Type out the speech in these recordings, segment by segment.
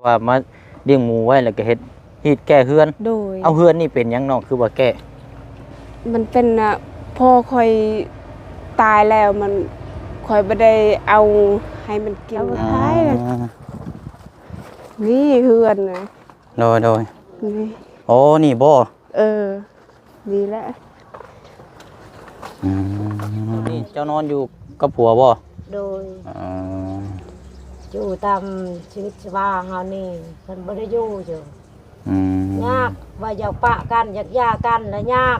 ວ່າມາລ້ຽງໝູໄວ້ ແລ້ວກໍເຮັດຮີດແກ້ເຮືອນ. ໂດຍ. ເອົາ ເຮືອນນີ້ເປັນຫຍັງນ້ອງຄືວ່າແກ້? ມັນເປັນ ອ່າ ພໍ່ຂ້ອຍຕາຍແລ້ວ ມັນ ຂ້ອຍບໍ່ໄດ້ເອົາໃຫ້ມັນກິນ. ອືມ. ນີ້ເຮືອນນະ. ໂດຍໆ. ນີ້. ໂອ້ ນີ້ບໍ່? ເອີ ນີ້ແຫຼະ. ອືມ. ນີ້ເຈົ້ານອນຢູ່ກັບຜົວບໍ່? ໂດຍ. ເອີ ຢູ່ຕາມຊີວິດຊີວາເຮົານີ້ ເພິ່ນບໍ່ໄດ້ຢູ່ຢູ່. ອືມ. ຍາກ ວ່າຢາກປະກັນ ຢາກຢ່າກັນລະຍາກ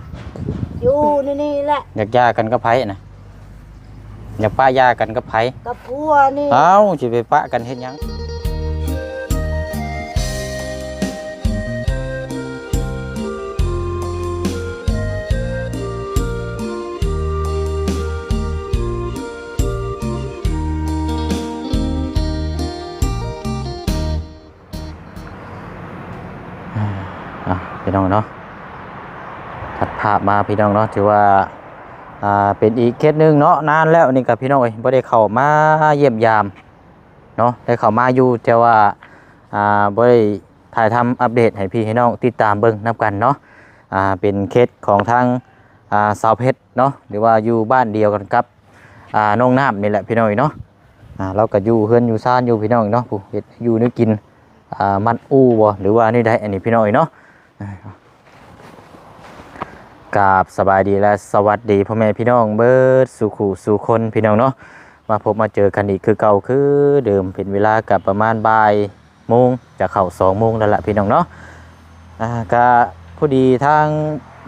ຢູ່ໃນນີ້ແຫຼະ. ຢາກຢ່າກັນກັບໃຜນະ? ຢາກປະຢ່າກັນກັບໃຜ? ກັບຜົວນີ້. ເອົ້າ ຊິໄປປະກັນເຮັດຫຍັງ? ອ່າ ພີ່ນ້ອງເນາະ ຕັດພາບມາພີ່ນ້ອງເນາະ ຖືວ່າ ອ່າ ເປັນອີກເຄສໜຶ່ງເນາະ ນານແລ້ວນີ້ກໍພີ່ນ້ອງເອີຍ ບໍ່ໄດ້ເຂົ້າມາຢ້ຽມຢາມເນາະ ໄດ້ເຂົ້າມາຢູ່ ແຕ່ວ່າ ອ່າ ບໍ່ໄດ້ຖ່າຍທຳອັບເດດໃຫ້ພີ່ໃຫ້ນ້ອງຕິດຕາມເບິ່ງນຳກັນເນາະ. ອ່າ ເປັນເຄສຂອງທາງ ອ່າ ສາວເພັດເນາະ ຫຼືວ່າຢູ່ບ້ານດຽວກັນກັບ ອ່າ ນ້ອງນ້ຳນີ້ແຫຼະພີ່ນ້ອງເນາະ. ອ່າ ລາວກໍຢູ່ເຮືອນຢູ່ຊານຢູ່ພີ່ນ້ອງເນາະ ຜູ້ເຮັດຢູ່ແນວກິນ ອ່າ ມັດອູ່ບໍ່ ຫຼືວ່າແນວໃດ ອັນນີ້ພີ່ນ້ອງເນາະ. ກາບສະບາຍດີ ແລະ ສະຫວັດດີພໍ່ແມ່ພີ່ນ້ອງເບິດສູ່ຄູ່ສູ່ຄົນພີ່ນ້ອງເນາະ ມາພົບມາເຈີກັນອີກຄືເກົ່າຄືເດີມ ເປັນເວລາກໍປະມານບ່າຍໂມງ ຈະເຂົ້າສອງໂມງແລ້ວລະພີ່ນ້ອງເນາະ. ອ່າ ກະພໍດີທາງ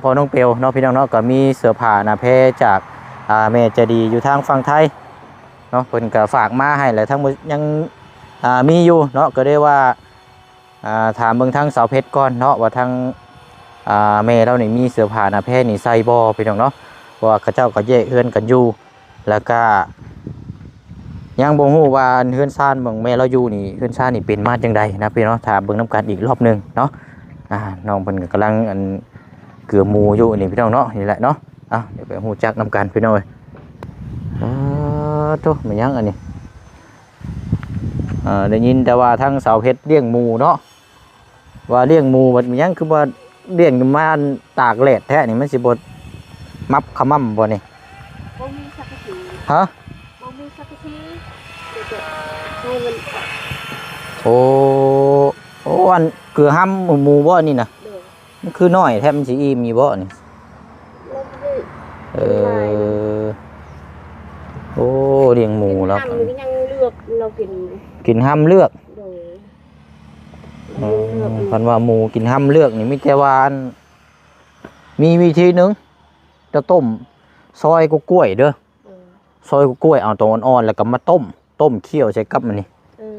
ພໍ່ນ້ອງເປວເນາະ ພີ່ນ້ອງເນາະ ກໍມີເສື້ອຜ້າໜ້າແພຈາກ ອ່າ ແມ່ໃຈດີຢູ່ທາງຝັ່ງໄທເນາະ ເພິ່ນກໍຝາກມາໃຫ້ ແລະ ທັງໝົດຍັງ ອ່າ ມີຢູ່ເນາະ ກໍເລີຍວ່າ ອ່າ ຖາມເບິ່ງທາງສາວເພັດກ່ອນເນາະ ວ່າທາງ ອ່າ ແມ່ລາວນີ້ມີເສື້ອຜ້າໜ້າແພນີ້ໃສ່ບໍ່ ພີ່ນ້ອງເນາະ ເພາະວ່າເຂົາເຈົ້າກໍແຍກເຮືອນກັນຢູ່ ແລ້ວກະຍັງບໍ່ຮູ້ວ່າອັນເຮືອນຊານຂອງແມ່ລາວຢູ່ນີ້ ເຮືອນຊານນີ້ເປັນມາຈັ່ງໃດນະພີ່ນ້ອງເນາະ. ຖ້າເບິ່ງນຳກັນອີກລອບໜຶ່ງເນາະ. ອ່າ ນ້ອງເພິ່ນກໍກຳລັງອັນເກືອໝູຢູ່ນີ້ພີ່ນ້ອງເນາະ ນີ້ແຫຼະເນາະ. ເອົ້າ ດຽວໄປຮູ້ຈັກນຳກັນພີ່ນ້ອງເອີຍ. ອາ ໂທ້ ແມ່ນຫຍັງອັນນີ້? ເອີ ໄດ້ຍິນແຕ່ວ່າທາງສາວເພັດລ້ຽງໝູເນາະ ວ່າລ້ຽງໝູ ບັດແມ່ນຫຍັງຄືວ່າລ້ຽງມາຕາກແດດແທ້ນີ້ ມັນຊິບໍ່ມັບຂະໝໍ້າບໍ່ນີ້? ບໍ່ມີສັງກະສີ. ຮະ? ບໍ່ມີສັງກະສີ ເດີ ໃຫ້ມັນ ໂອ້ ໂອ້ ອັນຄືຫ້ຳໝູບໍ່ນີ້ນະ? ໂດຍ. ມັນຄືນ້ອຍແທ້ ມັນຊິອີ່ມຢູ່ບໍ່ນີ້? ບໍ່ໄດ້ ເອີ ເປັນຫຼາຍນະ. ໂອ້ ລ້ຽງໝູແລ້ວ ກິນຫ້ຳມັນກໍຍັງເລືອກ ລາວກິນ ກິນຫ້ຳເລືອກ. ໂດຍ. ອືມ ເລືອກ ຄັນວ່າໝູກິນຫ້ຳເລືອກນີ້ ມີແຕ່ວ່າອັນ ມີວິທີໜຶ່ງ ຈະຕົ້ມຊອຍກະກ້ວຍເດີ. ເອີ ຊອຍກະກ້ວຍ ເອົາໂຕອ່ອນໆ ແລ້ວກໍມາຕົ້ມ ຕົ້ມຂ້ຽວໃສ່ກັບມັນນີ້ ເອີ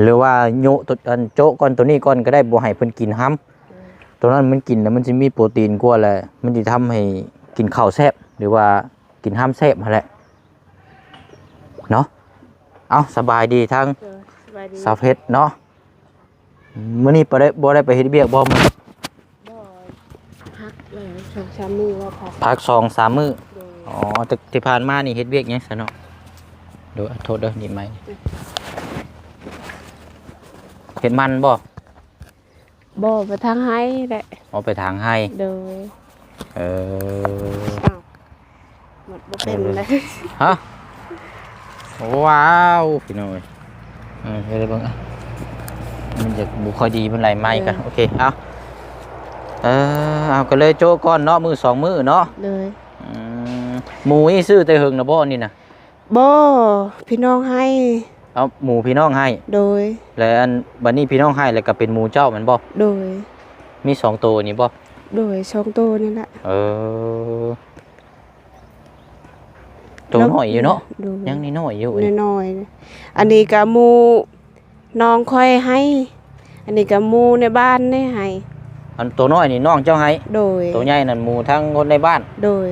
ຫຼືວ່າໂຍະໂຕ ອັນ ໂຈະກ່ອນໂຕນີ້ກ່ອນກໍໄດ້ ບໍ່ໃຫ້ເພິ່ນກິນຫ້ຳ. ເອີ ໂຕນັ້ນມັນກິນແລ້ວມັນຊິມີໂປຣຕີນກວ່າ ແລະ ມັນຊິທຳໃຫ້ກິນເຂົ້າແຊບ ຫຼືວ່າກິນຫ້ຳແຊບຫັ້ນແຫຼະເນາະ. ເອົ້າ ສະບາຍດີທາງ ເອີ ສະບາຍດີ ສາວເພັດເນາະ. ມື້ນີ້ບໍ່ໄດ້ ບໍ່ໄດ້ໄປເຮັດວຽກບໍ່ມື້? ບໍ່ ພັກ ເອີ ສອງສາມມື້ວ່າພັກ ພັກສອງສາມມື້. ໂດຍ. ອໍ ແຕ່ທີ່ຜ່ານມານີ້ເຮັດວຽກຫຍັງຊະເນາະ? ໂດຍ ໂທດເດີ ນີ້ໄມ ເຮັດມັນບໍ່? ບໍ່ ໄປທາງໄຮ່ແຫຼະ. ອໍ ໄປທາງໄຮ່. ໂດຍ. ເອີ ອ້າວ ໝົດບໍ່ເປັນເລີຍ. ຮະ? ວ້າວ ພີ່ນ້ອງເອີຍ ເອີ ເຮັດໃຫ້ເບິ່ງ ມັນຈະບໍ່ຄ່ອຍດີປານໃດ ໄມກະ ເອີ ໂອເຄ ເອົາ ເອີ ເອົາ ກໍເລີຍໂຈະກ່ອນເນາະ ມື້ສອງມື້ເນາະ. ໂດຍ. ອືມ ໝູນີ້ຊື້ແຕ່ເຫິງນະບໍ່ນີ້ນະ? ບໍ່ ພີ່ນ້ອງໃຫ້. ເອົາ ໝູພີ່ນ້ອງໃຫ້. ໂດຍ. ແລ້ວອັນ ບັດນີ້ພີ່ນ້ອງໃຫ້ ແລ້ວກໍເປັນໝູເຈົ້າແມ່ນບໍ່? ໂດຍ. ມີສອງໂຕນີ້ບໍ່? ໂດຍ ສອງໂຕນີ້ແຫຼະ. ເອີ ໂຕນ້ອຍຢູ່ເນາະ. ໂດຍ. ຍັງນ້ອຍໆຢູ່ ນ້ອຍໆ. ອັນນີ້ກໍໝູ ນ້ອງຂ້ອຍໃຫ້ ອັນນີ້ກໍໝູໃນບ້ານນີ້ໃຫ້. ອັນໂຕນ້ອຍນີ້ນ້ອງເຈົ້າໃຫ້? ໂດຍ. ໂຕໃຫຍ່ນັ້ນໝູທາງຄົນໃນບ້ານ? ໂດຍ.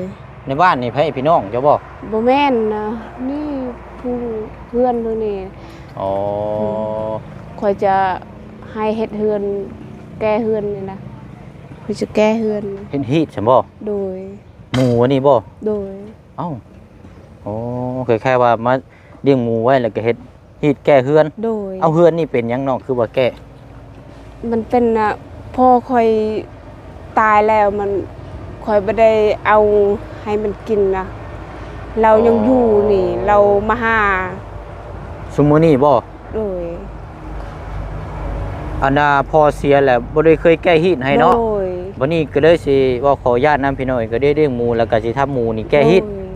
ໃນບ້ານນີ້ໃຜ ພີ່ນ້ອງເຈົ້າບໍ່? ບໍ່ແມ່ນນະ ນີ້ຜູ້ເພື່ອນຜູ້ນີ້. ອໍ ອືມ ຂ້ອຍຈະໃຫ້ເຮັດເຮືອນ ແກ້ເຮືອນນີ້ນະ ຂ້ອຍຈະແກ້ເຮືອນ. ເຮັດຮີດຊັ້ນບໍ່? ໂດຍ. ໝູອັນນີ້ບໍ່? ໂດຍ. ເອົ້າ ໂອ້ ຄ້າຍໆວ່າມາລ້ຽງໝູໄວ້ ແລ້ວກໍເຮັດ ຮີດແກ້ເຮືອນ. ໂດຍ. ເອົາ ເຮືອນນີ້ເປັນຫຍັງນ້ອງຄືວ່າແກ້? ມັນເປັນ ອະ ພໍ່ຂ້ອຍຕາຍແລ້ວ ມັນ ຂ້ອຍບໍ່ໄດ້ເອົາໃຫ້ມັນກິນນະ ລາວຍັງຢູ່ນີ້ ອໍ ລາວມາຫາ. ຊຸມມື້ນີ້ບໍ່? ໂດຍ. ອັນນ່າ ພໍ່ເສຍແລ້ວບໍ່ໄດ້ເຄີຍແກ້ຮີດໃຫ້ເນາະ. ໂດຍ. ບັດນີ້ກໍເລີຍຊິເວົ້າຂໍອະນຸຍາດນຳພີ່ນ້ອງ ກໍໄດ້ລ້ຽງໝູ ແລ້ວກໍຊິທຳໝູນີ້ແກ້ຮີດ. ໂດຍ.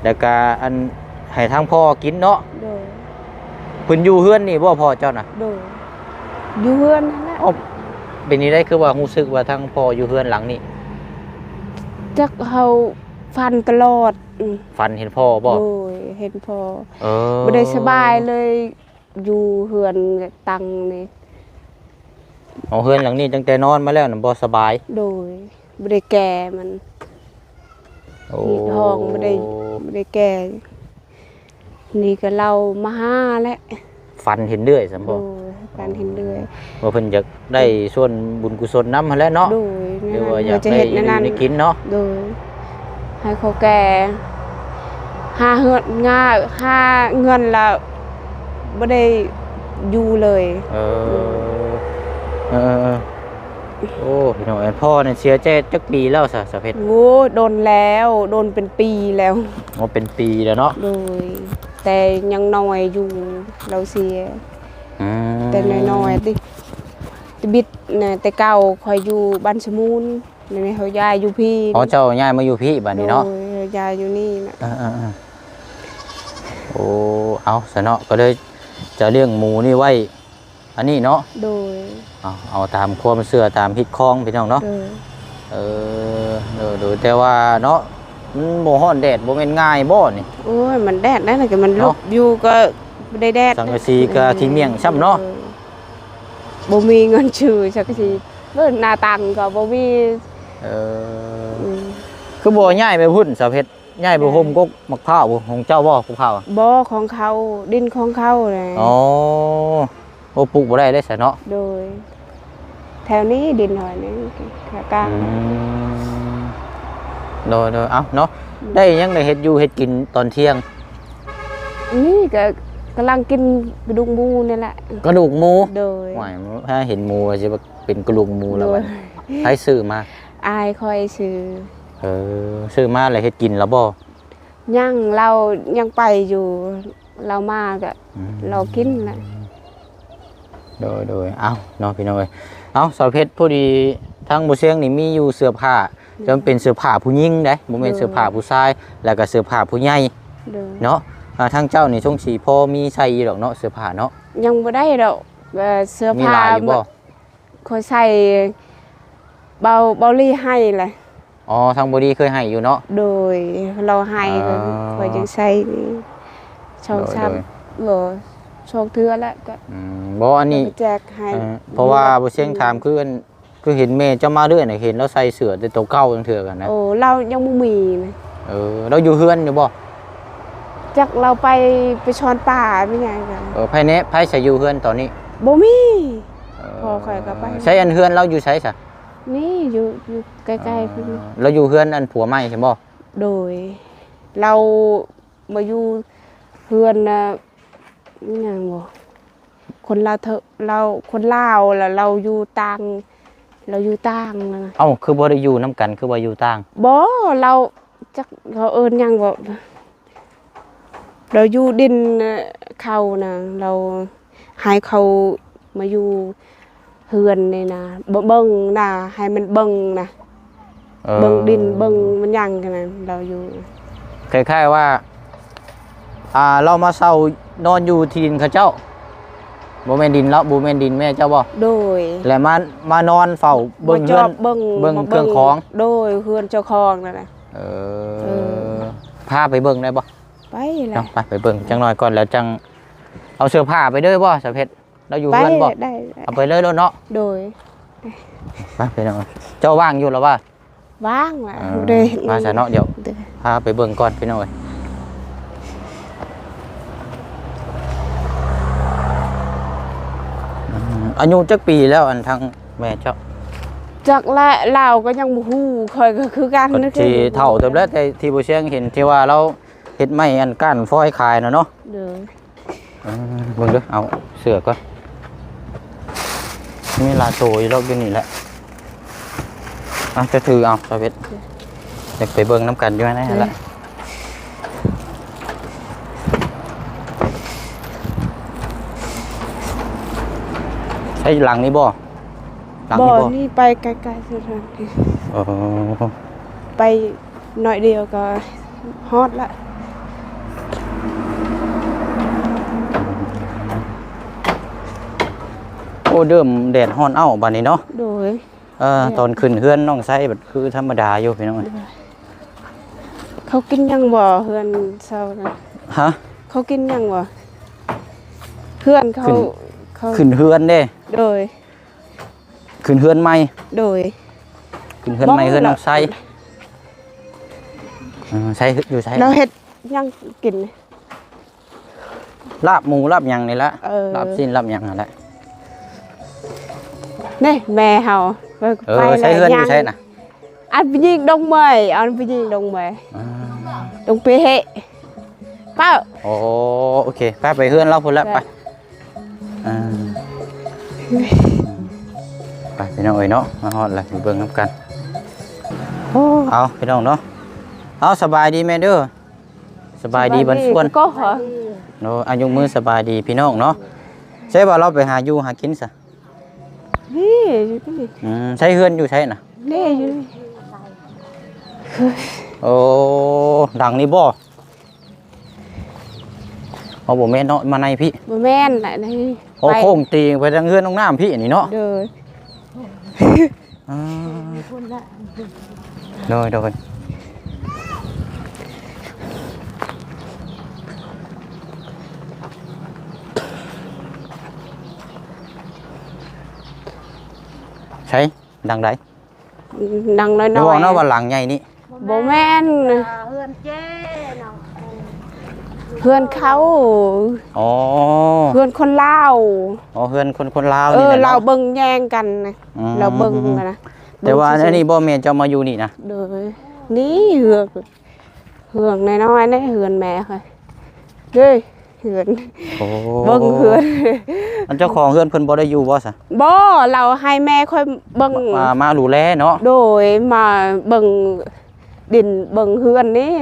ແລ້ວກະອັນ ໃຫ້ທາງພໍ່ກິນເນາະ. ໂດຍ. ເພິ່ນຢູ່ເຮືອນນີ້ບໍ່ພໍ່ເຈົ້ານະ? ໂດຍ. ຢູ່ເຮືອນນັ້ນແຫຼະ. ເອົ້າ ເປັນຈັ່ງໃດຄືວ່າຮູ້ສຶກວ່າທາງພໍ່ຢູ່ເຮືອນຫຼັງນີ້? ຈັກ ເຮົາຝັນຕະຫຼອດ. ອືມ ຝັນເຫັນພໍ່ບໍ່? ໂດຍ ເຫັນພໍ່. ເອີ ບໍ່ໄດ້ສະບາຍເລີຍ ຢູ່ເຮືອນຕັງນີ້. ອໍ ເຮືອນຫຼັງນີ້ຕັ້ງແຕ່ນອນມາແລ້ວນະບໍ່ສະບາຍ? ໂດຍ. ບໍ່ໄດ້ແກ້ມັນ. ໂອ້ ຮີດຫ້ອງບໍ່ໄດ້ ບໍ່ໄດ້ແກ້. ນີ້ກໍລາວມາຫາແຫຼະ. ຝັນເຫັນເລື້ອຍຊັ້ນບໍ່? ໂດຍ ຝັນເຫັນເລື້ອຍ ວ່າເພິ່ນຢາກໄດ້ສ່ວນບຸນກຸສົນນຳຫັ້ນແຫຼະເນາະ. ໂດຍ. ຫຼືວ່າຢາກໄດ້ແນວຢູ່ແນວກິນເນາະ. ໂດຍ. ໃຫ້ເຂົາແກ່ ຫາເຮືອນງາ ຫາເງິນລະບໍ່ໄດ້ຢູ່ເລີຍ. ເອີ ເອີ ເອີ ໂອ້ ພີ່ນ້ອງເອີຍ ພໍ່ນີ້ເສຍແຕ່ຈັກປີແລ້ວຊະ ສາວເພັດ? ໂອ້ ດົນແລ້ວ ດົນເປັນປີແລ້ວ. ໂອ້ ເປັນປີແລ້ວເນາະ. ໂດຍ. ແຕ່ຍັງນ້ອຍຢູ່ ລາວເສຍ ອືມ ແຕ່ນ້ອຍໆຕິ ແຕ່ບິດນະ ແຕ່ເກົ່າຂ້ອຍຢູ່ບ້ານສະມູນ. ດຽວນີ້ເຮົາຍ້າຍຢູ່ພີ້. ອໍ ເຈົ້າຍ້າຍມາຢູ່ພີ້ບາດນີ້ເນາະ. ໂດຍ. ເຮົາຍ້າຍຢູ່ນີ້ນະ. ເອີໆໆ ໂອ້ ເອົາຊະເນາະ ກໍເລີຍຈະລ້ຽງໝູນີ້ໄວ້ອັນນີ້ເນາະ. ໂດຍ. ເອົາ ເອົາຕາມຄວາມເຊື່ອຕາມຮີດຄອງພີ່ນ້ອງເນາະ. ໂດຍ. ເອີ ໂດຍໆ ແຕ່ວ່າເນາະ ມັນບໍ່ຮ້ອນແດດ ບໍ່ແມ່ນງ່າຍບໍ່ນີ້? ໂອ້ຍ ມັນແດດໄດ໋ ແລ້ວກໍມັນ ເນາະ ຫຼົບຢູ່ ກໍບໍ່ໄດ້ແດດ ສັງກະສີກໍຂີ້ໝ້ຽງຊ້ຳເນາະ. ເອີ ບໍ່ມີເງິນຊື້ສັງກະສີ ເບິ່ງໜ້າຕ່າງກໍບໍ່ມີ. ເອີ ອືມ ຄືບໍ່ຍ້າຍໄປພຸ້ນ ສາວເພັດ? ຍ້າຍໄປໂຮມກົກໝາກພ້າວ ຂອງເຈົ້າບໍ່ ກົກພ້າວ? ບໍ່ ຂອງເຂົາ ດິນຂອງເຂົາແຫຼະ. ອໍ ໂອ້ ປູກບໍ່ໄດ້ເດ້ຊະເນາະ. ໂດຍ. ແຖວນີ້ດິນໜ້ອຍໜຶ່ງ ຂາກາງ. ອືມ ໂດຍໆ ເອົ້າເນາະ ອືມ ໄດ້ຫຍັງ ໄດ້ເຮັດຢູ່ເຮັດກິນຕອນທ່ຽງ? ນີ້ກໍກຳລັງກິນກະດູກໝູນີ້ແຫຼະ. ກະດູກໝູ? ໂດຍ. ຫວຍ ຖ້າເຫັນໝູຊິວ່າເປັນກະດູກໝູແລ້ວ. ໂດຍ. ໃຜຊື້ມາ? ອ້າຍຂ້ອຍຊື້. ເອີ ຊື້ມາແລ້ວເຮັດກິນແລ້ວບໍ່? ຍັງ ລາວຍັງໄປຢູ່ ລາວມາກະ ອືມ ລາວກິນແຫຼະ. ໂດຍໆ ເອົ້າເນາະ ພີ່ນ້ອງເອີຍ ເອົ້າ ສາວເພັດ ພໍດີທາງບໍ່ຊຽງນີ້ມີຢູ່ເສື້ອຜ້າ ອືມ ຈະເປັນເສື້ອຜ້າຜູ້ຍິງເດ້ ບໍ່ແມ່ນ ໂດຍ ເສື້ອຜ້າຜູ້ຊາຍ ແລ້ວກະເສື້ອຜ້າຜູ້ໃຫຍ່. ໂດຍ. ເນາະ ອ່າ ທາງເຈົ້ານີ້ຊົງຊິພໍມີໃສ່ຢູ່ດອກເນາະ ເສື້ອຜ້າເນາະ. ຍັງບໍ່ໄດ້ດອກ ເອີ ເສື້ອຜ້າ ມີຫຼາຍຢູ່ບໍ່? ຂ້ອຍໃສ່ ເບົາ ເບົາລີໃຫ້ແຫຼະ. ອໍ ທາງເບົາລີເຄີຍໃຫ້ຢູ່ເນາະ. ໂດຍ ລາວໃຫ້. ອ່າ ຂ້ອຍຍັງໃສ່ນີ້ ສອງ ໂດຍ ສາມ ໂດຍ ບໍ່ ສອງເທື່ອແລ້ວກໍ ອືມ ບໍ່ ອັນນີ້ ແຈກໃຫ້. ເອີ ເພາະວ່າບໍ່ຊຽງຖາມ ອືມ ຄືອັນ ຄືເຫັນແມ່ເຈົ້າມາເລື້ອຍນະ ເຫັນລາວໃສ່ເສື້ອແຕ່ໂຕເກົ່າຈັ່ງເທື່ອກັນນະ. ໂອ້ ລາວຍັງບໍ່ມີນະ. ເອີ ລາວຢູ່ເຮືອນຢູ່ບໍ່? ຈັກລາວໄປ ໄປຊ່ອນປາ ໄປຫຍັງກັນ. ເອີ ໃຜແນ່ ໃຜໃສຢູ່ເຮືອນຕອນນີ້? ບໍ່ມີ. ເອີ ພໍ່ຂ້ອຍກໍໄປ. ໃສ ອັນເຮືອນລາວຢູ່ໃສຊະ? ນີ້ຢູ່ ຢູ່ໃກ້ໆພຸ້ນ. ເອີ ລາວຢູ່ເຮືອນອັນຜົວໃໝ່ຊັ້ນບໍ່? ໂດຍ. ລາວມາຢູ່ເຮືອນ ອາ ອີຫຍັງບໍ່ ຄົນລາວເທີ ລາວ ຄົນລາວ ແລ້ວລາວຢູ່ຕ່າງ ລາວຢູ່ຕ່າງນະ. ເອົ້າ ຄືບໍ່ໄດ້ຢູ່ນຳກັນ ຄືວ່າຢູ່ຕ່າງ? ບໍ່ ລາວ ຈັກເຂົາເອີ້ນຫຍັງບໍ່ ລາວຢູ່ດິນເຂົານະ ລາວໃຫ້ເຂົາມາຢູ່ເຮືອນນີ້ນະ ເບິ່ງນະ ໃຫ້ມັນເບິ່ງນະ. ເອີ ເບິ່ງດິນເບິ່ງມັນຫຍັງຫັ້ນນະ ລາວຢູ່ ຄ້າຍໆວ່າ ອ່າ ລາວມາເຊົ່ານອນຢູ່ທີ່ດິນເຂົາເຈົ້າ ບໍ່ແມ່ນດິນລາວ ບໍ່ແມ່ນດິນແມ່ເຈົ້າບໍ່? ໂດຍ. ແລ້ວມາ ມານອນເຝົ້າເບິ່ງເຮືອນ ເບິ່ງ ເບິ່ງເຄື່ອງຂອງ. ໂດຍ ເຮືອນເຈົ້າຂອງນັ້ນນະ. ເອີ ເອີ ພາໄປເບິ່ງໄດ້ບໍ່? ໄປແຫຼະ. ເນາະ ໄປ ໄປເບິ່ງຈັກໜ້ອຍກ່ອນ ແລ້ວຈັ່ງເອົາເສື້ອຜ້າໄປເດີບໍ່ ສາວເພັດ? ລາວຢູ່ເຮືອນບໍ່? ໄດ້ ໄດ້ ເອົາໄປເລີຍໂລດເນາະ. ໂດຍ. ໄປພີ່ນ້ອງ ເຈົ້າວ່າງຢູ່ລະວ່າ? ວ່າງລະ. ເອີ ໄດ້ ມາຊະເນາະ ດຽວ ໂດຍ ພາໄປເບິ່ງກ່ອນພີ່ນ້ອງເອີຍ. ອືມ ອາຍຸຈັກປີແລ້ວ ອັນທາງແມ່ເຈົ້າ? ຈັກແຫຼະ ລາວກໍຍັງບໍ່ຮູ້ ຂ້ອຍກໍຄືກັນ ກໍຊິເຖົ້າເຕີບແລ້ວ ແຕ່ທີ່ບໍ່ຊຽງເຫັນທີ່ວ່າລາວເຮັດໄມ້ອັນກ້ານຟອຍຂາຍນະເນາະ. ໂດຍ. ເອີ ເບິ່ງເດີ ເອົາເສື້ອກ່ອນ ມີຫຼາຍໂຕຢູ່ດອກຢູ່ນີ້ແຫຼະ. ອ່ະ ຈະຖືເອົາ ສາວເວັດ ຢາກໄປເບິ່ງນຳກັນຢູ່ໃນຫັ້ນແຫຼະ. ໃສ່ຫຼັງນີ້ບໍ່? ຫຼັງນີ້ບໍ່? ບໍ່ ນີ້ໄປໄກໆ ສຸດທາງນີ້. ອໍ ໄປໜ້ອຍດຽວກໍຮອດລະ. ໂອ້ ເລີ່ມແດດຮ້ອນເອົ້າບາດນີ້ເນາະ. ໂດຍ. ເອີ ແດດ ຕອນຂຶ້ນເຮືອນນ້ອງໄຊບັດຄືທຳມະດາຢູ່ພີ່ນ້ອງ. ໂດຍ. ເຂົາກິນຫຍັງບໍ່ເຮືອນເຊົານະ? ຮະ? ເຂົາກິນຫຍັງບໍ່? ເຮືອນເຂົາ ຂຶ້ນ ເຂົາ ຂຶ້ນເຮືອນເດ້. ໂດຍ. ຂຶ້ນເຮືອນໃໝ່. ໂດຍ. ຂຶ້ນເຮືອນໃໝ່ ເຮືອນນ້ອງໄຊ. ເອີ ໃສ ຢູ່ໃສ? ລາວເຮັດຫຍັງກິນ? ລາບໝູລາບຫຍັງນີ້ລະ. ເອີ ລາບຊີ້ນລາບຫຍັງຫັ້ນແຫຼະ. ນີ້ແມ່ເຮົາ ເອີ ໃສເຮືອນຢູ່ໃສນະ? ອັນຜູ້ຍິງດົງເມຍ ອັນຜູ້ຍິງດົງເມຍ. ອ່າ ດົງເປເຮ ປ້າ. ໂອ້ ໂອເຄ ໄປ ໄປເຮືອນລາວພຸ້ນແຫຼະ. ໄປ ໄປ ອ່າ ໄປພີ່ນ້ອງເອີຍເນາະ ມາຮອດແລ້ວ ໄປເບິ່ງນຳກັນ. ໂອ້ ເອົາພີ່ນ້ອງເນາະ ເອົາ ສະບາຍດີແມ່ເດີ. ສະບາຍດີ ສະບາຍດີ ບັນຊວນ ກໍ ໂອ້ ອາຍຸມື ສະບາຍດີພີ່ນ້ອງເນາະ. ໃຊ່ວ່າລາວໄປຫາຢູ່ຫາກິນຊະ? ນີ້ ຢູ່ນີ້. ອືມ ໃຊ້ເຮືອນຢູ່ໃສນະ? ນີ້ ຢູ່ນີ້. ໂອ້ ຫຼັງນີ້ບໍ່? ເອົາ ບໍ່ແມ່ນເນາະ ມາໃນພີ້. ບໍ່ແມ່ນລະ ໃນ ໂອ້ ໄປ ໂຄ້ງຕີງໄປທາງເຮືອນນ້ອງນ້ຳພີ້ນີ້ເນາະ. ໂດຍ. ອ່າ ໂດຍ ໂດຍ. ໃສ ຫຼັງໃດ? ຫຼັງນ້ອຍໆ ບໍ່ເວົ້າເນາະວ່າຫຼັງໃຫຍ່ນີ້. ບໍ່ແມ່ນ ເຮືອນເຈ້ເນາະ ເຮືອນເຂົາ. ອໍ ເຮືອນຄົນລາວ. ອໍ ເຮືອນຄົນ ຄົນລາວນີ້ແຫຼະເນາະ. ເອີ ລາວເບິ່ງແຍງກັນນະ. ອືມ ລາວເບິ່ງນະ. ແຕ່ວ່າອັນນີ້ບໍ່ແມ່ນເຈົ້າມາຢູ່ນີ້ນະ? ໂດຍ. ນີ້ເຮືອນ ເຮືອນນ້ອຍໆ ໃນເຮືອນແມ່ຂ້ອຍເດ້. ເຮືອນ ໂອ້ ເບິ່ງເຮືອນ. ອັນເຈົ້າຂອງເຮືອນເພິ່ນບໍ່ໄດ້ຢູ່ບໍ່ຊະ? ບໍ່ ລາວໃຫ້ແມ່ຂ້ອຍເບິ່ງ. ມາ ມາດູແລເນາະ. ໂດຍ ມາເບິ່ງດິນເບິ່ງເຮືອນນີ້.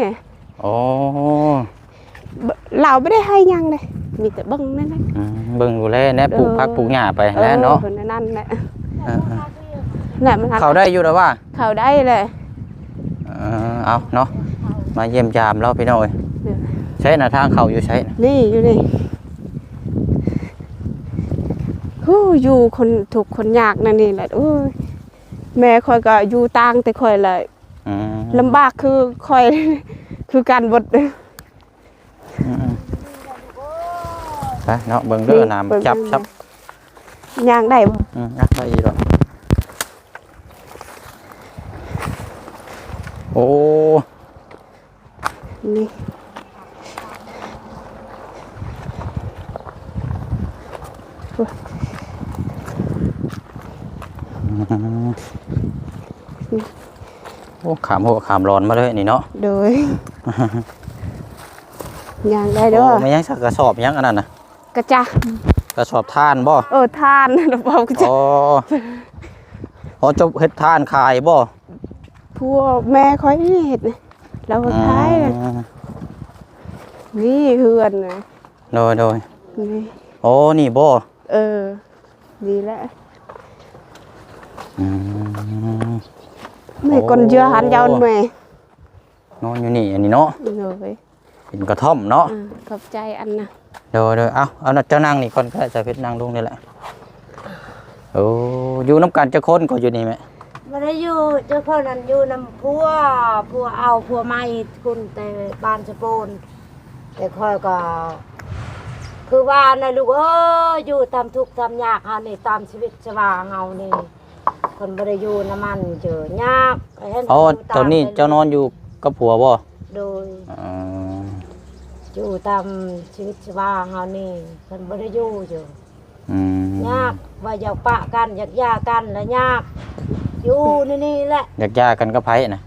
ອໍ ລາວບໍ່ໄດ້ໃຫ້ຫຍັງເດ້ ມີແຕ່ເບິ່ງນັ້ນແຫຼະ. ອືມ ເບິ່ງດູແລແນະ ເອີ ປູກຜັກປູກຫຍ້າໄປແຫຼະເນາະ. ເອີ ແນວນັ້ນແຫຼະ. ເອີ ແຫຼະ ມັນ ເຂົ້າໄດ້ຢູ່ລະວ່າ? ເຂົ້າໄດ້ແຫຼະ. ເອີ ເອົາເນາະ ມາຢ້ຽມຢາມລາວພີ່ນ້ອງເອີຍ. ເອີ ໃສນະ ທາງເຂົ້າຢູ່ໃສນະ? ນີ້ ຢູ່ນີ້. ໂອ້ ຢູ່ຄົນທຸກຄົນຍາກນັ້ນນີ້ແຫຼະ. ໂອ້ຍ ແມ່ຂ້ອຍກໍຢູ່ຕ່າງແຕ່ຂ້ອຍລະ. ອືມ ລຳບາກຄືຂ້ອຍ ຄືກັນເບິດ. ອືມໆ ໄປເນາະ ເບິ່ງເດີ ນີ້ ນ້ຳຈັບຊັບ. ຍ່າງໄດ້ບໍ່? ອືມ ຍັກໄດ້ອີກດອກ. ໂອ້ ນີ້ ອືມ ໂອ້ ຂ້າມຫົວຂ້າມລອນມາເລີຍນີ້ເນາະ. ໂດຍ. ຍ່າງໄດ້ເດີ. ໂອ້ ແມ່ນຫຍັງ ກະສອບຫຍັງອັນນັ້ນນະ? ກະຈະ ກະສອບຖ່ານບໍ່? ເອີ ຖ່ານ ເວົ້າກະຈະ. ອໍ ອໍ ເຈົ້າເຮັດຖ່ານຂາຍບໍ່? ຜົວແມ່ຂ້ອຍນີ້ເຮັດນະ ລາວຂາຍ. ອໍ ນີ້ເຮືອນນະ. ໂດຍ ໂດຍ. ນີ້ ໂອ້ ນີ້ບໍ່? ເອີ ນີ້ແຫຼະ. ອືມ ແມ່ກ່ອນເຍືອຫັນຍາວແມ່ ນອນຢູ່ນີ້ ອັນນີ້ເນາະ. ໂດຍ. ເປັນກະທ່ອມເນາະ. ອ່າ ຂອບໃຈອັນນະ. ໂດຍ ໂດຍ. ເອົາ ເອົາ ເຈົ້ານັ່ງນີ້ກ່ອນກໍໄດ້ ສາວເພັດນັ່ງລົງນີ້ແຫຼະ. ໂອ້ ຢູ່ນຳກັນຈັກຄົນກໍຢູ່ນີ້ແມ່? ບໍ່ໄດ້ຢູ່ຈັກຄົນ ອັນຢູ່ນຳຜົວ ຜົວເອົາຜົວໃໝ່ພຸ້ນແຕ່ບ້ານສະໂປນ. ແຕ່ຂ້ອຍກໍຄືວ່ານະລູກເອີຍ ຢູ່ຕາມທຸກຕາມຍາກເຮົານີ້ ຕາມຊີວິດຊະວາເຮົານີ້ ເພິ່ນບໍ່ໄດ້ຢູ່ນຳມັນເຈີຍາກ. ອໍ ຕອນນີ້ເຈົ້ານອນຢູ່ກັບຜົວບໍ່? ໂດຍ. ອໍ ຢູ່ຕາມຊີວິດຊະວາເຮົານີ້ ເພິ່ນບໍ່ໄດ້ຢູ່ເຈີ. ອືມ ຍາກ ວ່າຢາກປະກັນ ຢາກຢ່າກັນລະຍາກ ຢູ່ໃນນີ້ແຫຼະ. ຢາກຢ່າກັນກັບໃຜນະ?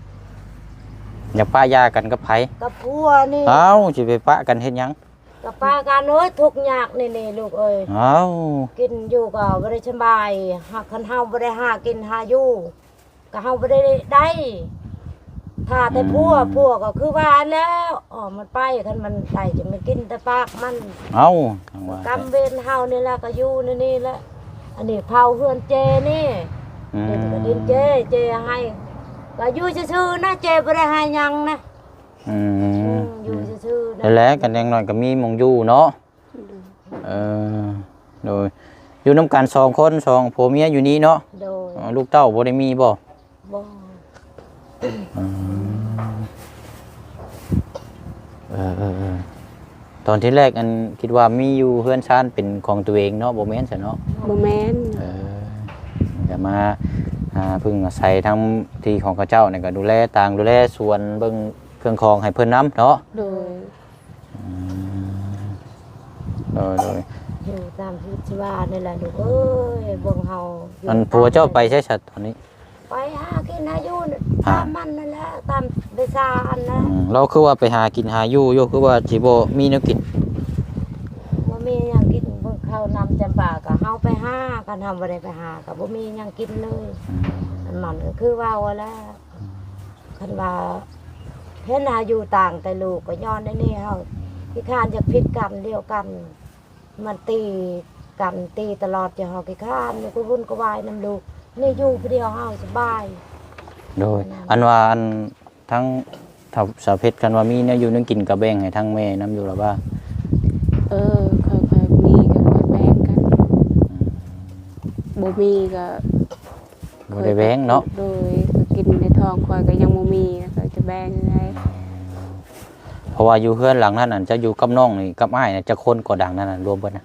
ຢາກປະຢ່າກັນກັບໃຜ? ກັບຜົວນີ້. ເອົ້າ ຊິໄປປະກັນເຮັດຫຍັງ? ກໍປາກັນ ໂອ້ຍ ທຸກຍາກນີ້ໆ ລູກເອີຍ. ເອົ້າ ກິນຢູ່ກໍບໍ່ໄດ້ສະບາຍ ຫາກຄັນເຮົາບໍ່ໄດ້ຫາກິນຫາຢູ່ ກໍເຮົາບໍ່ໄດ້ ໄດ້ ຖ້າແຕ່ຜົວ ອືມ ຜົວກໍຄືວ່າແລ້ວ ອອກມັນໄປ ຄັນມັນໄດ້ຈະມາກິນແຕ່ປາກມັນ. ເອົ້າ ຈັງວ່າ ກຳເວນເຮົານີ້ແຫຼະ ກໍຢູ່ໃນນີ້ແຫຼະ. ອັນນີ້ເຝົ້າເຮືອນເຈ້ນີ້ ອືມ ດິນກໍດິນເຈ້ ເຈ້ໃຫ້ ກໍຢູ່ຊື່ໆ ນະ ເຈ້ບໍ່ໄດ້ໃຫ້ຫຍັງນະ. ອືມ ອືມ ຢູ່ຊື່ໆ ນັ້ນແຫຼະ ກໍຢ່າງໜ້ອຍກໍມີໝ່ອງຢູ່ເນາະ. ໂດຍ ເອີ ໂດຍ ຢູ່ນຳກັນສອງຄົນ ສອງຜົວເມຍຢູ່ນີ້ເນາະ. ໂດຍ ເອີ ລູກເຕົ້າບໍ່ໄດ້ມີບໍ່? ບໍ່ ອືມ ເອີໆໆ ຕອນທີແລກ ອັນ ຄິດວ່າມີຢູ່ເຮືອນຊານເປັນຂອງຕົວເອງເນາະ ບໍ່ແມ່ນຊະເນາະ? ບໍ່ແມ່ນ ເອີ ກໍມາ ອ່າ ເພິ່ງອາໄສທາງທີ່ຂອງເຂົາເຈົ້ານີ້ ກໍດູແລຕາງ ດູແລສວນ ເບິ່ງເຄື່ອງຂອງໃຫ້ເພິ່ນນຳເນາະ. ໂດຍ ອືມ ໂດຍໆ ຢູ່ຕາມທີ່ວ່ານີ້ແຫຼະລູກເອີຍ ເບິ່ງເຮົາຢູ່. ອັນຜົວເຈົ້າໄປໃສຊະຕອນນີ້? ໄປຫາກິນຫາຢູ່ ຫາ ຕາມມັນນັ້ນແຫຼະ ຕາມໄປຊາອັນນະ. ອືມ ລາວຄືວ່າໄປຫາກິນຫາຢູ່ຢູ່ ຄືວ່າຊິບໍ່ມີແນວກິນ? ບໍ່ມີຫຍັງກິນ ເບິ່ງເຂົ້ານ້ຳຈຳປາກໍເຮົາໄປຫາ ຄັນເຮົາບໍ່ໄດ້ໄປຫາກໍບໍ່ມີຫຍັງກິນເລີຍ. ອືມ ມັນກໍຄືເວົ້າຫັ້ນແຫຼະ. ອືມ ຄັນວ່າເຫັນຫາຢູ່ຕ່າງແຕ່ລູກ ກໍຍ້ອນໃນນີ້ເຮົາຂີ້ຄ້ານຢາກຜິດກັນດຽວກັນ ມັນຕີກັນ ຕີຕະຫຼອດ ຈະເຮົາຂີ້ຄ້ານຢູ່ ກະວຸ່ນກະວາຍນຳລູກ ນີ້ຢູ່ຜູ້ດຽວເຮົາສະບາຍ. ໂດຍ ອັນວ່າ ອັນ ທາງ ສາວເພັດ ຄັນວ່າມີແນວຢູ່ແນວກິນ ກໍແບ່ງໃຫ້ທາງແມ່ນຳຢູ່ລະວ່າ? ເອີ ຄ່ອຍໆ ມີກໍຄ່ອຍແບ່ງກັນ. ອືມ ບໍ່ມີກໍ ບໍ່ໄດ້ແບ່ງເນາະ. ໂດຍ ກໍກິນໃນທ້ອງຂ້ອຍກໍຍັງບໍ່ມີ ຂ້ອຍຈະແບ່ງຈັ່ງໃດ? ເພາະວ່າຢູ່ເຮືອນຫຼັງນັ້ນ ອັນເຈົ້າຢູ່ກັບນ້ອງນີ້ ກັບອ້າຍນະ ຈັກຄົນກໍ ຫຼັງນັ້ນນະ ລວມເບິດນະ?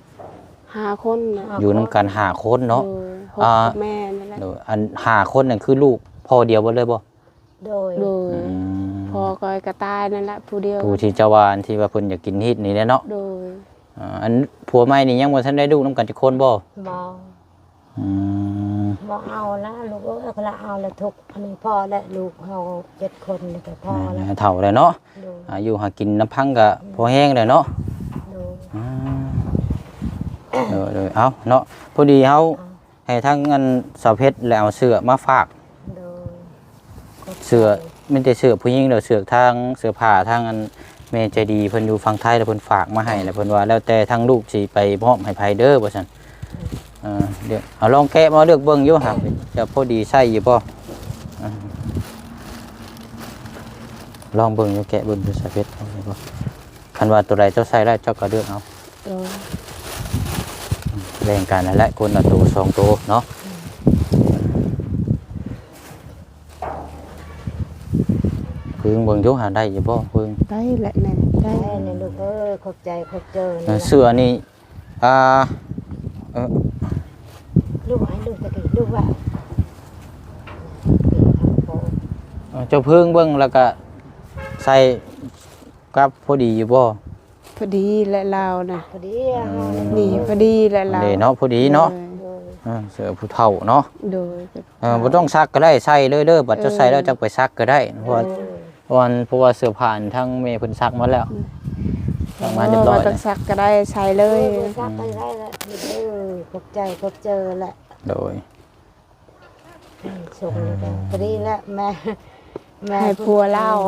ຫ້າຄົນນະ. ຢູ່ນຳກັນຫ້າຄົນເນາະ. ໂດຍ ອ່າ ແມ່ນັ້ນແຫຼະ. ໂດຍ ອັນຫ້າຄົນນັ້ນຄືລູກພໍ່ດຽວເບິດເລີຍບໍ່? ໂດຍ ໂດຍ ອືມ ພໍ່ຂ້ອຍກໍຕາຍນັ້ນແຫຼະ ຜູ້ດຽວ ຜູ້ທີ່ເຈົ້າວ່າ ອັນທີ່ວ່າເພິ່ນຢາກກິນຮີດນີ້ແຫຼະເນາະ. ໂດຍ ອ່າ ອັນຜົວໃໝ່ນີ້ຍັງບໍ່ທັນໄດ້ລູກນຳກັນຈັກຄົນບໍ່? ບໍ່. ອືມ ບໍ່ເອົາລະລູກເອີຍ ລະເອົາລະທຸກ ອັນນີ້ພໍແລ້ວ ລູກເຮົາເຈັດຄົນນີ້ກໍພໍແລ້ວ ແມ່ນແຫຼະ ເຖົ້າແລ້ວເນາະ. ໂດຍ ອາຍຸຫາກິນລຳພັງກໍ ອືມ ພໍແຮງແລ້ວເນາະ. ໂດຍ ອືມ ໂດຍໆ ເອົາເນາະ ພໍດີເຮົາ ເອົາ ໃຫ້ທາງອັນສາວເພັດແລ້ວເອົາເສື້ອມາຝາກ. ໂດຍ ເສື້ອ ມີແຕ່ເສື້ອຜູ້ຍິງເດີ ເສື້ອທາງ ເສື້ອຜ້າທາງອັນແມ່ໃຈດີເພິ່ນຢູ່ຝັ່ງໄທ ແລ້ວເພິ່ນຝາກມາໃຫ້ ແລ້ວເພິ່ນວ່າແລ້ວແຕ່ທາງລູກຊິໄປມອບໃຫ້ໃຜເດີວ່າຊັ້ນ. ເອີ ດຽວ ເອົາລອງແກະມາເລືອກເບິ່ງຢູ່ຫາ ຈະພໍດີໃຊ້ຢູ່ບໍ່? ເອີ ລອງເບິ່ງຢູ່ ແກະເບິ່ງຢູ່ ສາວເພັດ ເອົາໄດ້ບໍ່? ຄັນວ່າໂຕໃດເຈົ້າໃຊ້ໄດ້ ເຈົ້າກໍເລືອກເອົາ. ໂດຍ ແບ່ງກັນຫັ້ນແຫຼະ ຄົນລະໂຕສອງໂຕເນາະ. ອືມ ເພິ່ງເບິ່ງຢູ່ຫາໄດ້ຢູ່ບໍ່? ເພິ່ງ ໄດ້ແຫຼະແມ່ ໄດ້ ໄດ້ແຫຼະລູກເອີຍ ຂອບໃຈ ຂອບໃຈ. ເອີ ເສື້ອນີ້ ອ່າ ເອີ ລູກໃຫ້ລູກຕະກີ້ ລູກວ່າ ເອີ ເຈົ້າເພິ່ງເບິ່ງ ແລ້ວກະໃສ່ ກັບພໍດີຢູ່ບໍ່? ພໍດີແຫຼະລາວນະ ພໍດີ ອືມ ນີ້ພໍດີແຫຼະລາວ ນີ້ເນາະ ພໍດີເນາະ. ໂດຍ ໂດຍ ເອີ ເສື້ອຜູ້ເຖົ້າເນາະ. ໂດຍ ເອີ ບໍ່ຕ້ອງຊັກກໍໄດ້ ໃສ່ເລີຍເດີ ບັດເຈົ້າໃສ່ແລ້ວ ເອີ ຈັກໄປຊັກກໍໄດ້ ເພາະວ່າ ໂດຍ ເພາະວ່າ ເພາະວ່າເສື້ອຜ້າທາງແມ່ເພິ່ນຊັກມາແລ້ວ ອືມ ຊັກມາຮຽບຮ້ອຍ ບໍ່ຕ້ອງຊັກກໍໄດ້ ໃສ່ເລີຍ ເອີ ບໍ່ຊັກກໍໄດ້ລະ. ອືມ ເອີ ຂອບໃຈ ຂອບໃຈແຫຼະ. ໂດຍ ສົ່ງນີ້ກໍພໍດີແຫຼະ ແມ່ ແມ່ໃຫ້ຜົວລາວ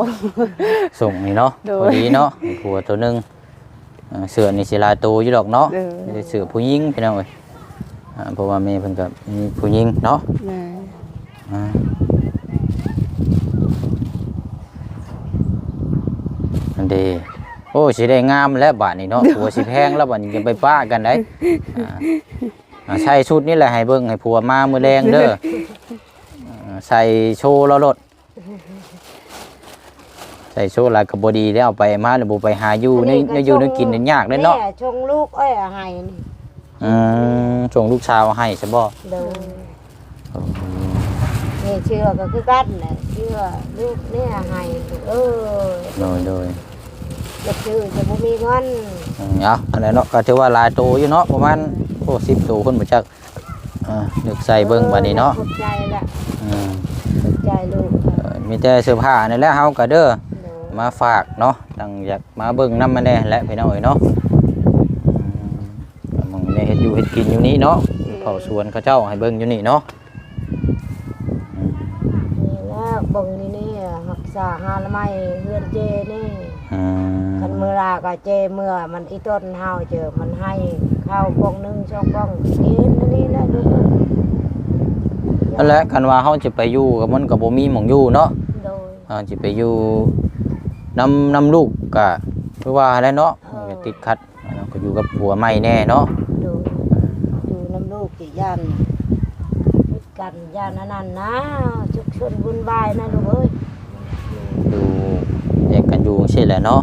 ສົ່ງນີ້ເນາະ. ໂດຍ ພໍດີເນາະ ໃຫ້ຜົວໂຕໜຶ່ງ. ເອີ ເສື້ອນີ້ຊິຫຼາຍໂຕຢູ່ດອກເນາະ. ໂດຍ ມີແຕ່ເສື້ອຜູ້ຍິງພີ່ນ້ອງເອີຍ ເພາະວ່າແມ່ເພິ່ນກໍມີຜູ້ຍິງເນາະ. ແມ່ນ ອ່າ ອັນເດ ໂອ້ ຊິໄດ້ງາມແລ້ວບາດນີ້ເນາະ ຜົວຊິແພງແລ້ວບາດນີ້ ຢ່າໄປປະກັນໄດ໋. ອ່າ ອ່າ ໃສ່ຊຸດນີ້ແຫຼະ ໃຫ້ເບິ່ງໃຫ້ຜົວມາມື້ແລງເດີ. ອ່າ ໃສ່ໂຊລາວໂລດ ໃສ່ໂຊຫຼາຍກໍບໍ່ດີເດ້ ເອົາໄປມາແລ້ວບໍ່ໄປຫາຢູ່ ໃນ ໃນຢູ່ໃນກິນຍາກເດ້ເນາະ. ແມ່ສົ່ງລູກເອີຍໃຫ້ນີ້ ອືມ ສົ່ງລູກສາວໃຫ້ຊະບໍ່? ໂດຍ ໂອ້ ນີ້ເສື້ອກໍຄືກັນແຫຼະ ເສື້ອລູກນີ້ໃຫ້ ເອີ ໂດຍໆ ຈະຊື້ຈະບໍ່ມີເງິນ. ອືມ ເອົາ ອັນນັ້ນເນາະ ກໍຖືວ່າຫຼາຍໂຕຢູ່ເນາະ ປະມານ ໂອ້ ສິບໂຕພຸ້ນບໍ່ຈັກ. ອ່າ ເລືອກໃສ່ເບິ່ງບາດນີ້ເນາະ. ຂອບໃຈລະ ອືມ ຂອບໃຈລູກ. ເອີ ມີແຕ່ເສື້ອຜ້ານີ້ແຫຼະ ເຮົາກໍເດີ ໂດຍ ມາຝາກເນາະ ຕັ້ງຢາກມາເບິ່ງນຳຫັ້ນແຫຼະພີ່ນ້ອງເອີຍເນາະ. ແມ່ເຮັດຢູ່ເຮັດກິນຢູ່ນີ້ເນາະ ເຝົ້າສວນເຂົາເຈົ້າໃຫ້ເບິ່ງຢູ່ນີ້ເນາະ. ນີ້ແຫຼະ ເບິ່ງນີ້ ນີ້ ຮັກສາອະນາໄມເຮືອນເຈນີ້. ອືມ ຄັນມື້ລາກໍເຈເມື່ອມັນອີ່ຕົນເຮົາເຈີ ມັນໃຫ້ເຂົ້າປ່ອງໜຶ່ງສອງປ່ອງ ກິນອັນນີ້ແຫຼະລູກເອີຍ. ນັ້ນແຫຼະ ຄັນວ່າເຮົາຊິໄປຢູ່ກໍມັນກໍບໍ່ມີໝ່ອງຢູ່ເນາະ. ໂດຍ ເຮົາຊິໄປຢູ່ນຳ ນຳລູກກໍຄືວ່າຫັ້ນແຫຼະເນາະ. ເອີ ມັນກໍຕິດຂັດ ເຮົາກໍຢູ່ກັບຜົວໃໝ່ແດ່ເນາະ. ໂດຍ ຢູ່ນຳລູກຊິຢ້ານຜິດກັນ ຢ້ານອັນນັ້ນນະ ຊຸກຊຸນວຸ່ນວາຍນະລູກເອີຍ. ຢູ່ແຍກກັນຢູ່ຈັ່ງຊີ້ແຫຼະເນາະ. ອືມ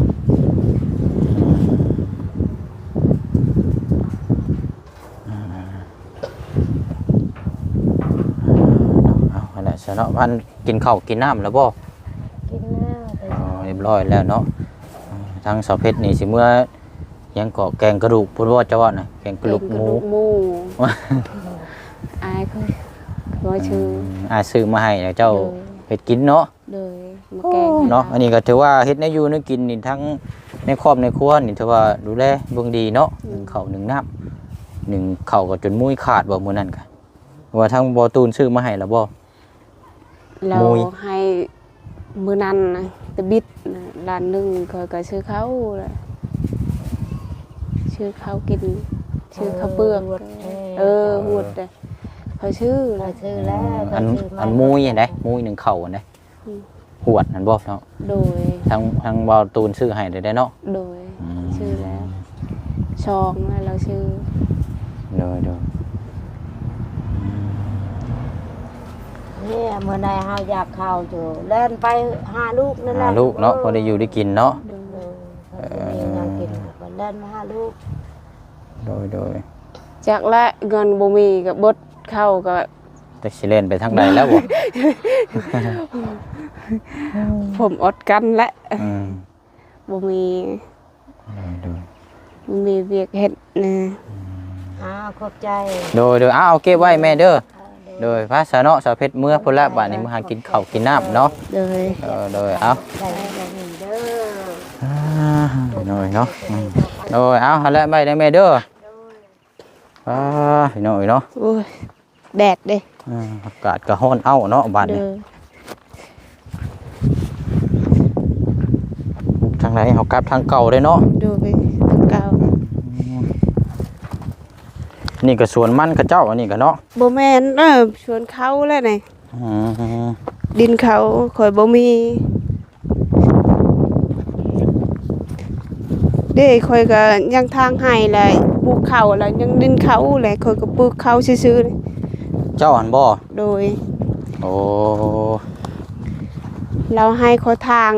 ເອົາ ຫັ້ນແຫຼະຊະເນາະ. ອັນ ກິນເຂົ້າກິນນ້ຳແລ້ວບໍ່? ກິນແລ້ວ. ອໍ ຮຽບຮ້ອຍແລ້ວເນາະ. ເອີ ທາງສາວເພັດນີ້ຊິເມືອ ຫຍັງເກາະ ແກງກະດູກພຸ້ນບໍ່ ເຈົ້າວ່ານະ? ແກງກະດູກໝູ ແກງກະດູກໝູ ອ້າຍຂ້ອຍ ຂ້ອຍຊື້ ອືມ ອ້າຍຊື້ມາໃຫ້ ແລ້ວເຈົ້າ ໂດຍ ເຮັດກິນເນາະ. ໂດຍ ມາແກງໃຫ້ເນາະ. ເຮົາ ອັນນີ້ກໍຖືວ່າເຮັດແນວຢູ່ແນວກິນນີ້ ທັງໃນຄອບໃນຄົວນີ້ ຖືວ່າດູແລເບິ່ງດີເນາະ. ອືມ ໜຶ້ງເຂົ້າໜຶ້ງນ້ຳ ໜຶ້ງເຂົ້າກໍຈົນມຸ້ຍຂາດບໍ່ມື້ນັ້ນກະ ວ່າທາງບໍ່ຕູນຊື້ມາໃຫ້ແລ້ວບໍ່? ລາວໃຫ້ມື້ນັ້ນນະ ຕະບິດນະ ລ້ານໜຶ່ງ ຂ້ອຍກໍຊື້ເຂົ້າແຫຼະ ຊື້ເຂົ້າກິນ ຊື້ເຂົ້າເປືອກ. ເອີ ເອີ ຫວດເດ້ ຂ້ອຍຊື້ແຫຼະ ຂ້ອຍຊື້ແລ້ວ. ອັນ ອັນມຸ້ຍຫັ້ນເດ້ ມຸ້ຍໜຶ້ງເຂົ້າຫັ້ນເດ້ ອືມ ຫວດຫັ້ນບໍ່ເນາະ? ໂດຍ ທາງ ທາງບ່າວຕູນຊື້ໃຫ້ໄດ້ເນາະ. ໂດຍ ອືມ ຊື້ແລ້ວ ຊອງແລ້ວລາວຊື້. ໂດຍ ໂດຍ ອືມ ນີ້ ມື້ໃດເຮົາຢາກເຂົ້າຢູ່ ແລ່ນໄປຫາລູກນັ້ນແຫຼະ ຫາລູກເນາະ ເອີ ພໍໄດ້ຢູ່ໄດ້ກິນເນາະ. ໂດຍ ເອີ ເອີ ເຮົາຊິມີຫຍັງກິນກໍແລ່ນມາຫາລູກ. ໂດຍ ໂດຍ ຈັກແຫຼະ ເງິນບໍ່ມີກໍເບິດ ເຂົ້າກໍ ຈັກຊິແລ່ນໄປທາງໃດແລ້ວບໍ່? ຜົມອົດກັນແຫຼະ ອືມ ບໍ່ມີ ໂດຍ ໂດຍ ບໍ່ມີວຽກເຮັດນະ. ອືມ ອ້າວ ຂອບໃຈ. ໂດຍ ໂດຍ ເອົາ ເກັບໄວ້ແມ່ເດີ. ເອີ ໂດຍ ໂດຍ ພາສາເນາະ ສາວເພັດເມືອພຸ້ນລະ ບາດນີ້ ເອີ ເມືອຫາກິນເຂົ້າກິນນ້ຳເນາະ. ໂດຍ ເອີ ໂດຍ ເອົາ ໄດ້ແລ້ວເດີ. ອ່າ ໂດຍເນາະ ອືມ ໂດຍ ເອົາ ຫັ້ນແຫຼະ ໄວ້ເດີແມ່ເດີ. ໂດຍ ອ່າ ພີ່ນ້ອງເອີຍເນາະ ໂອ້ຍ ແດດເດ້ ອ່າ ອາກາດກໍຮ້ອນເອົ້າເນາະບາດນີ້. ໂດຍ ທາງໃດເຮົາກັບທາງເກົ່າເດ້ເນາະ. ໂດຍ ທາງເກົ່າ. ອືມ ນີ້ກໍສວນມັນເຂົາເຈົ້າ ອັນນີ້ກໍເນາະ. ບໍ່ແມ່ນ ເອີ ສວນເຂົາແຫຼະນີ້. ອືມ ດິນເຂົາຂ້ອຍບໍ່ມີເດ້ ຂ້ອຍກໍຍັງທາງໄຮ່ແຫຼະ ປູກເຂົ້າແລ້ວ ຍັງດິນເຂົາແຫຼະ ຂ້ອຍກໍປູກເຂົ້າຊື່ໆ. ເຈົ້າຫັ້ນບໍ່? ໂດຍ. ໂອ້ ລາວໃຫ້ຂ້ອຍທາງ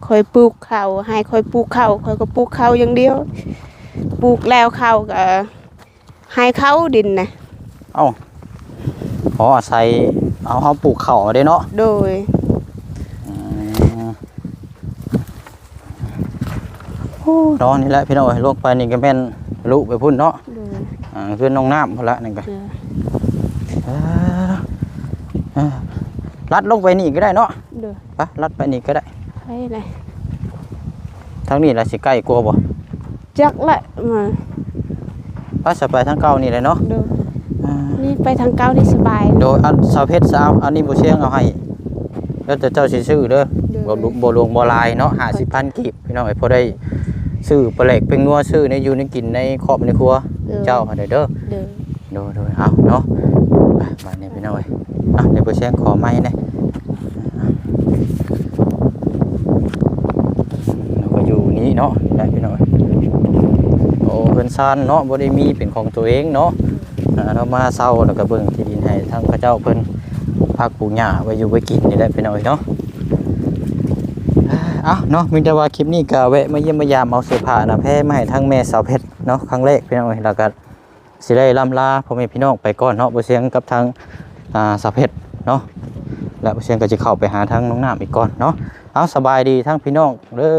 ຂ້ອຍປູກເຂົ້າ ໃຫ້ຂ້ອຍປູກເຂົ້າ ຂ້ອຍກໍປູກເຂົ້າຢ່າງດຽວ ປູກແລ້ວເຂົ້າກໍ ໃຫ້ເຂົາດິນນະ. ເອົ້າ ອໍ ອາໄສເອົາ ເຮົາປູກເຂົ້າເດ້ເນາະ. ໂດຍ. ອືມ ໂອ້ ເນາະ ນີ້ແຫຼະພີ່ນ້ອງເອີຍ ລົງໄປນີ້ກໍແມ່ນທະລຸໄປພຸ້ນເນາະ. ໂດຍ. ອ່າ ເຮືອນນ້ອງນ້ຳພຸ້ນລະນີ້ກໍ. ໂດຍ. ເອີ ເອີ ລັດລົງໄປນີ້ກໍໄດ້ເນາະ. ໂດຍ. ໄປ ລັດໄປນີ້ກໍໄດ້. ໄປເລີຍ. ທາງນີ້ລະຊິໃກ້ກວ່າບໍ່? ຈັກແຫຼະ ມາ ໄປ ສະ ໄປທາງເກົ່ານີ້ແຫຼະເນາະ. ໂດຍ. ອ່າ ນີ້ໄປທາງເກົ່ານີ້ສະບາຍ. ໂດຍ. ອັນສາວເພັດ ສາວ ອັນນີ້ບໍ່ຊຽງເອົາໃຫ້ ແລ້ວແຕ່ເຈົ້າຊິຊື້ເດີ. ໂດຍ. ບໍ່ ບໍ່ຫຼວງບໍ່ຫຼາຍເນາະ ຫ້າສິບພັນກີບ ພີ່ນ້ອງເອີຍ ພໍໄດ້ຊື້ປາແຫຼກແປ້ງນົວ ຊື້ແນວຢູ່ແນວກິນໃນຄອບໃນຄົວ. ໂດຍ. ເຈົ້າຫັ້ນເດີ. ໂດຍ. ໂດຍ ໂດຍ ເອົາເນາະ ອ່ະ ບາດນີ້ພີ່ນ້ອງເອີຍ ອ່ະ ດຽວບໍ່ແຊງຂໍໄມແດ່ ເຮົາກໍຢູ່ນີ້ເນາະ ນີ້ແຫຼະພີ່ນ້ອງເອີຍ ໂອ້ ເຮືອນຊານເນາະ ບໍ່ໄດ້ມີເປັນຂອງຕົວເອງເນາະ ອ່າ ເຮົາມາເຊົ່າ ແລ້ວກໍເບິ່ງທີ່ດິນໃຫ້ທາງເຂົາເຈົ້າເພິ່ນ ຜັກປູກຫຍ້າໄວ້ຢູ່ໄວ້ກິນນີ້ແຫຼະພີ່ນ້ອງເອີຍເນາະ ເອົ້າເນາະ ມີແຕ່ວ່າຄລິບນີ້ກໍແວະມາຢ້ຽມມາຢາມ ເອົາເສື້ອຜ້າໜ້າແພມາໃຫ້ທາງແມ່ສາວເພັດເນາະ ຄັ້ງແລກພີ່ນ້ອງເອີຍ ແລ້ວກໍ ຊິໄດ້ລ່ຳລາພໍ່ແມ່ພີ່ນ້ອງໄປກ່ອນເນາະ ບໍ່ຊຽງກັບທາງ ອ່າ ສາວເພັດເນາະ ແລະ ບໍ່ຊຽງກໍຊິເຂົ້າໄປຫາທາງນ້ອງນ້ຳອີກກ່ອນເນາະ ເອົາ ສະບາຍດີທາງພີ່ນ້ອງເດີ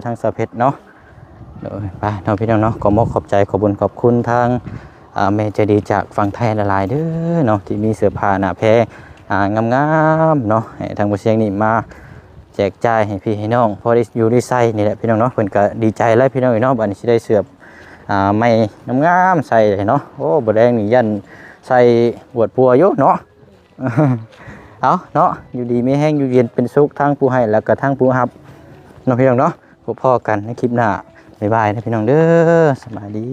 ທາງສາວເພັດເນາະ ໂດຍ ໄປເນາະພີ່ນ້ອງເນາະ ຂໍຂອບມຸກຂອບໃຈ ຂອບບຸນຂອບຄຸນທາງ ອ່າ ແມ່ໃຈດີຈາກຝັ່ງໄທຫຼາຍໆເດີເນາະ ທີ່ມີເສື້ອຜ້າໜ້າແພ ອ່າ ງາມໆເນາະ ໃຫ້ທາງບໍ່ຊຽງນີ້ມາ ແຈກຈ່າຍໃຫ້ພີ່ໃຫ້ນ້ອງ ພໍໄດ້ຢູ່ໄດ້ໃຊ້ນີ້ແຫຼະພີ່ນ້ອງເນາະ ເພິ່ນກໍດີໃຈແລ້ວພີ່ນ້ອງເອີຍເນາະ ບັດນີ້ຊິໄດ້ເສື້ອ ອ່າ ໃໝ່ງາມໆໃສ່ເນາະ. ໂອ້ ບໍ່ແດງນີ້ຢ້ານໃສ່ອວດປົວຢູ່ເນາະ. ເອົາເນາະ ຢູ່ດີມີແຮງ ຢູ່ເຢັນເປັນສຸກ ທັງຜູ້ໃຫ້ແລ້ວກໍທັງຜູ້ຮັບເນາະ ພີ່ນ້ອງເນາະ. ພົບພໍ້ກັນໃນຄລິບໜ້າ. ບາຍບາຍນະ ພີ່ນ້ອງເດີ. ສະບາຍດີ.